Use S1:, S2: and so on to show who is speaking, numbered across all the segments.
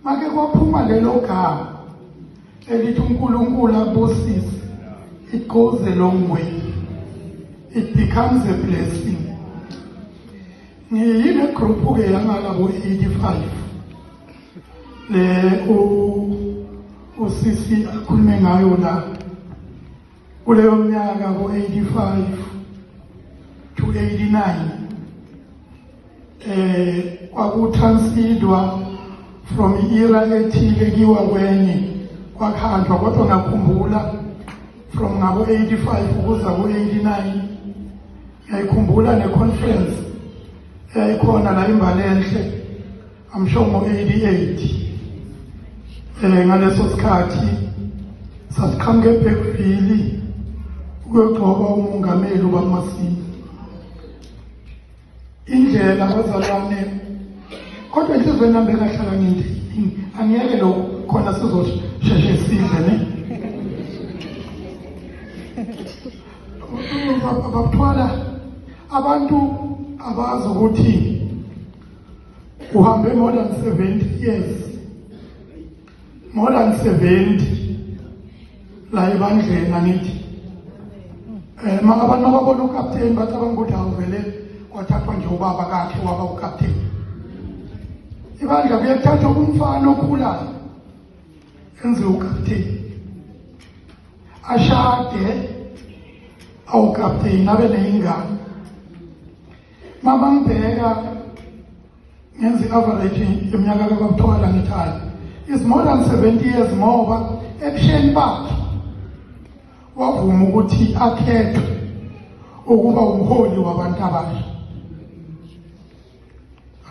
S1: Make kwaphuma lelo gama elithi uNkulunkulu abusise, it goes a long way, it becomes a blessing. Ngiyile group ke yangalabo 85 le usisi akhulume ngayo la kuleyo minyaka ko-85 to 89, kwakuthansidwa from era ethile kiwa kwenye, kwakhanjwa. Kodwa ngakhumbula from ngabo 85 ukuza ku-89, ngiyayikhumbula ne-conference eyayikhona la iMbalenhle, I'm sure ngo-88. Ngaleso sikhathi sasiqhamuka eBergville ukuyogcoba umongameli uBaba Indlela bazalwane, kodwa enhliziyweni nami bengahlala ngithi angiyeke lokhu khona sizosheshe sidle ne babuthwala. Abantu abazi ukuthi uhambe more than 70 years, more than 70 la ebandleni. Angithi ma abantu mababona ukapteni bacabanga ukuthi awuvele kwathathwa nje ubaba kakhe waba ukapteni. Ibandla kuye kuthathwa umfana okhulayo enziwe ukapteni, ashade awukapteni, abe neyingane. Mama ngibheka ngenza i-average yeminyaka kababuthwala, ngithi hayi, is more than 70 years, ngoba ebusheni bakhe wavuma ukuthi akhethwe ukuba umholi wabantu abasha,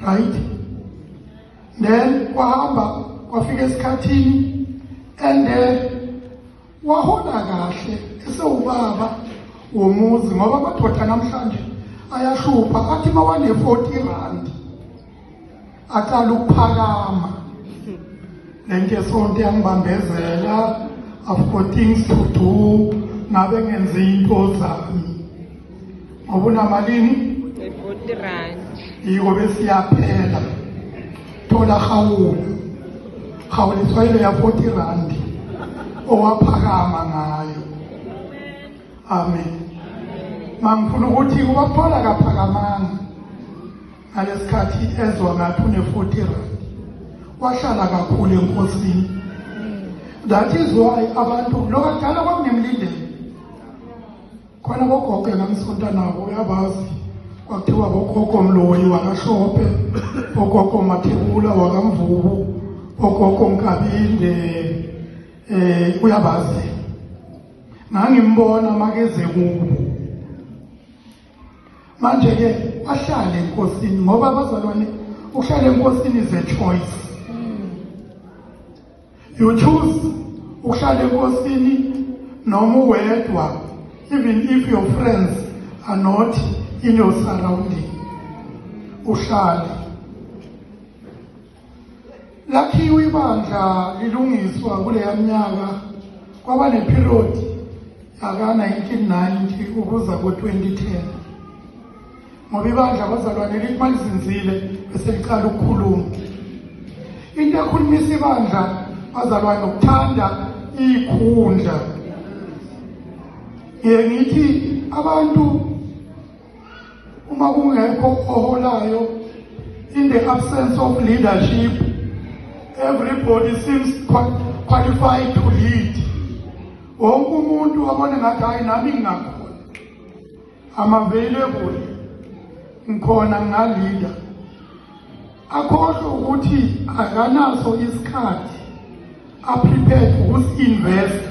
S1: right? Then kwahamba kwafika esikhathini and wahola kahle esewubaba womuzi, ngoba amadoda namhlanje ayahlupha, athi mawane 40 rand aqala ukuphakama lento yesonto yangibambezela, I've got things to do, ngabe ngenza into zami ngoba unamalini?
S2: 40 rand.
S1: Yiko besiyaphela, thola hawula hawuliswa ile ya 40 rand owaphakama ngayo. Amen. Mangifuna ukuthi ubathola kaphakamanga ngalesikhathi ezwa ngathi une-40 rand, wahlala kakhulu enkosini. That is why abantu lokadala kwakunemlindelo khona. Bogogo engangisonta nabo uyabazi, kwakuthiwa bogogo Mloyi wakaHlophe, bogogo Mathebula wakaMvubu, bogogo Nkabinde, uyabazi. Ngangimbona makeze kubo. Manje ke wahlala enkosini, ngoba abazalwane, ukuhlala enkosini is a choice. You choose ukuhlala enkosini noma uwedwa, even if your friends are not in your surrounding, uhlale. Lakhiwe ibandla, lilungiswa kuleya minyaka, kwaba neperiod yaka-1990 ukuza ku-2010, ngoba ibandla abazalwane lithi malizinzile bese liqala ukukhuluma. Into ekhulumisa ibandla, bazalwane, ukuthanda ikhundla. Ngiye ngithi abantu uma kungekho oholayo, in the absence of leadership, everybody seems qualified to lead. Wonke umuntu wabona ngathi hayi, nami ngingakhona, I'm available, ngikhona, ngingalida. Akhohlwe ukuthi akanaso isikhathi a-prepared ukusi-invest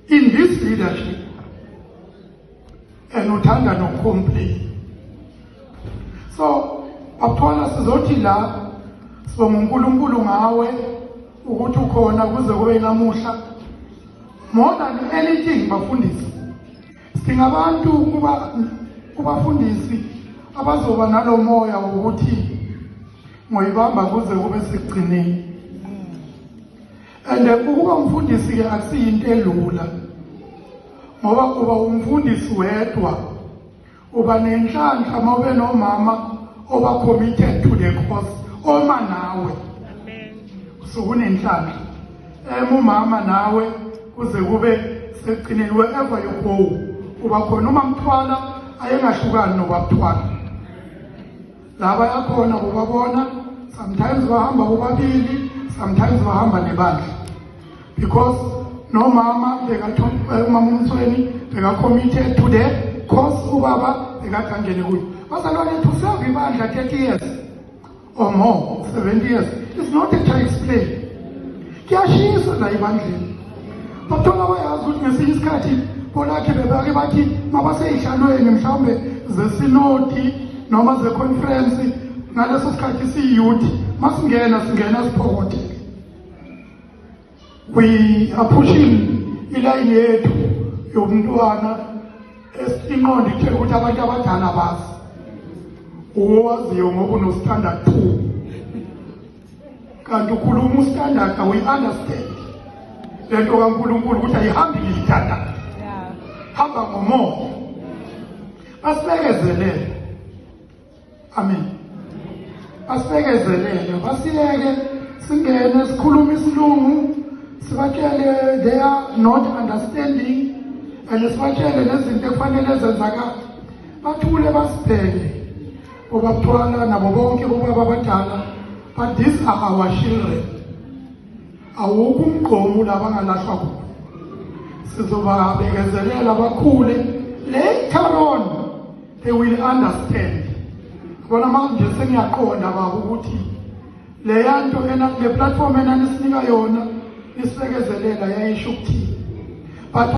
S1: in this leadership, and uthanda nokucomplain. So babuthwala, sizothi la sibonga uNkulunkulu ngawe ukuthi ukhona kuze kube namuhla. More than anything, bafundisi, sidinga abantu kuba kubafundisi abazoba nalomoya wokuthi ngoyibamba kuze kube sekugcineni. And ukuba umfundisi ke akusiyinto elula, ngoba uba umfundisi wedwa. Uba nenhlanhla mawube nomama oba committed to the cause, oma nawe.
S2: Amen.
S1: Usukunenhlanhla. Umama nawe kuze kube sekugcineni, wherever you go uba khona. Uma mthwala ayengahlukani nobabuthwala, laba yakhona bobabona. Sometimes bahamba bobabili, sometimes bahamba nebandla, because nomama umama uMsweni beka-committed to the cause ubaba bekade angene kuyo. Bazalwane, to serve ibandla 30 years or more, 70 years, is not a child's play. Kuyashisa la ebandleni. Bathola bayazi ukuthi ngesinye isikhathi bolakhe bebake bathi mabasey'hlalweni mhlawumbe zesinodi noma ze-conference, ngaleso sikhathi siyi-youth, masingena singena siphokothele. We are pushing ilayini yethu yomntwana, inqondo itshela ukuthi abantu abadala bazi owaziyo ngoba uno-standard 2, kanti ukhuluma u-standard, awuyi-understand lento kaNkulunkulu ukuthi ayihambi nge-standard, hamba ngomoya. Basibekezelele, amen, basibekezelele, basiyeke singene sikhuluma isilungu, sibatshele they are not understanding, and sibatshele nezinto ekufanele zenzakala. Bathule basibheke obabuthwala nabo bonke bobaba abadala, but these are our children. Awukho umgqomu la bangalahlwa khona, sizobabekezelela bakhule. Later on they will understand. Bona manje sengiyaqonda baba ukuthi leya nto ena le platform enanisinika yona nisibekezelela yayisho ukuthini, but